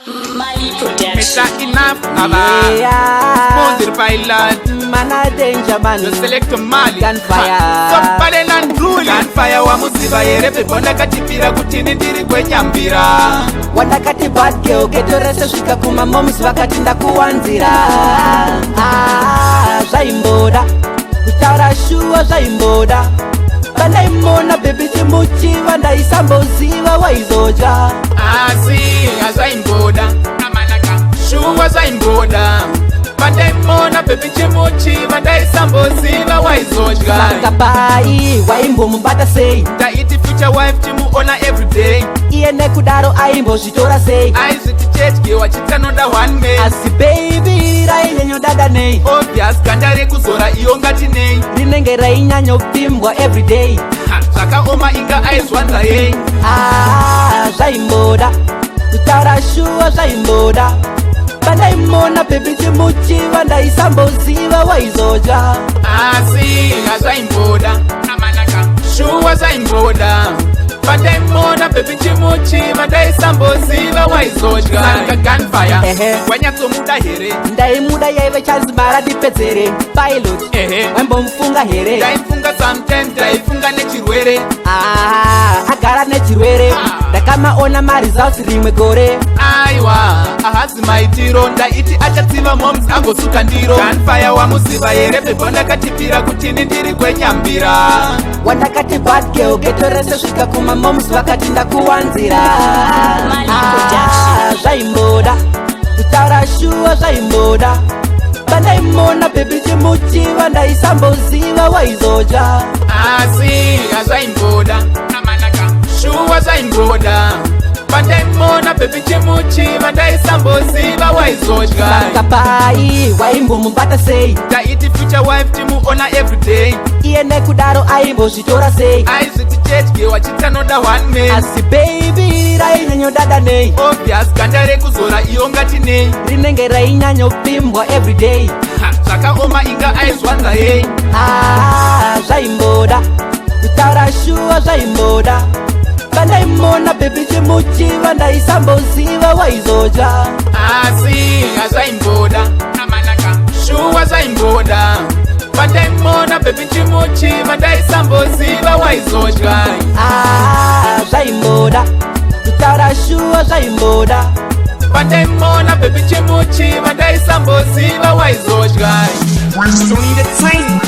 Mali Production. Mr. Enough Aba. Yeah. Smooth pilot. Man a danger man. You select Mali. Gunfire. Somebody and rule. Gunfire wamuziva here pepo ndakatipira kuti ndiri kwenyambira. Wandakati bad girl ghetto rese svika kuma moms vakati ndakuwanzira. Ah, zvaimboda kutaura shuwa zvaimboda pandaimona baby chimuchiva ndaisamboziva waizodya. Asi hazvaimboda. Amanaka. Shuwa zvaimboda. Pandaimona baby chimuchiva ndaisamboziva waizodya. Saka pai waimbomubata sei? Ndaiti future wife chimuona everyday. Iye nekudaro aimbozvitora sei? Aizviti chedyiwa chitanoda one man. Asi baby rainyanyodada nei? Obvious ganda rekuzora iyo ngatinei. Rinenge rainyanyopfimbwa everyday. Ha, zvakaoma inga aizwanza yei. Ah, zvaimboda kutaura shuwa zvaimboda pandaimona baby chimuchiva ndaisamboziva waizodya. Asi hazvaimboda. Amanaka. Shuwa zvaimboda. Pandaimona baby chimuchiva ndaisamboziva waizodya. Saka Gunfire. Ehe. Wanyatsomuda here? Ndaimuda, yaive chanzi mara ndipedzere pilot. Ehe. Waimbomufunga here? Ndaifunga sometimes, ndaifunga nechirwere. Ah, agara nechirwere. Ah. Ndakamaona maresults rimwe gore. Aiwa, ahazi maitiro, ndaiti achatsiva moms agosuka ndiro. Gunfire wamuziva here pepo ndakatipira kuti ndiri kwenyambira. Wandakati bad girl ghetto rese svika kuma moms vakati ndakuwanzira. Mali Ah, Production. zvaimboda kutaura shuwa zvaimboda pandaimona baby chimuchiva ndaisamboziva waizodya. Asi hazvaimboda. Amanaka. Shuwa zvaimboda. Pandaimona baby chimuchiva ndaisamboziva waizodya. Saka pai waimbomubata sei? Ndaiti future wife chimuona everyday. Iye nekudaro aimbozvitora sei? Aizviti chedyiwa chitanoda one man. Asi baby rainyanyodada nei? Obvious ganda rekuzora iyo ngatinei. Rinenge rainyanyopfimbwa everyday. Ha, zvakaoma inga aizwanza yei. Ah, zvaimboda kutaura shuwa zvaimboda pandaimona baby chimuchiva ndaisamboziva waizodya. Asi hazvaimboda. Amanaka. Shuwa zvaimboda. Pandaimona baby chimuchiva ndaisamboziva waizodya. Ah, zvaimboda kutaura shuwa zvaimboda Pandaimona baby chimuchiva ndaisamboziva waizodya. Sony the Tiny.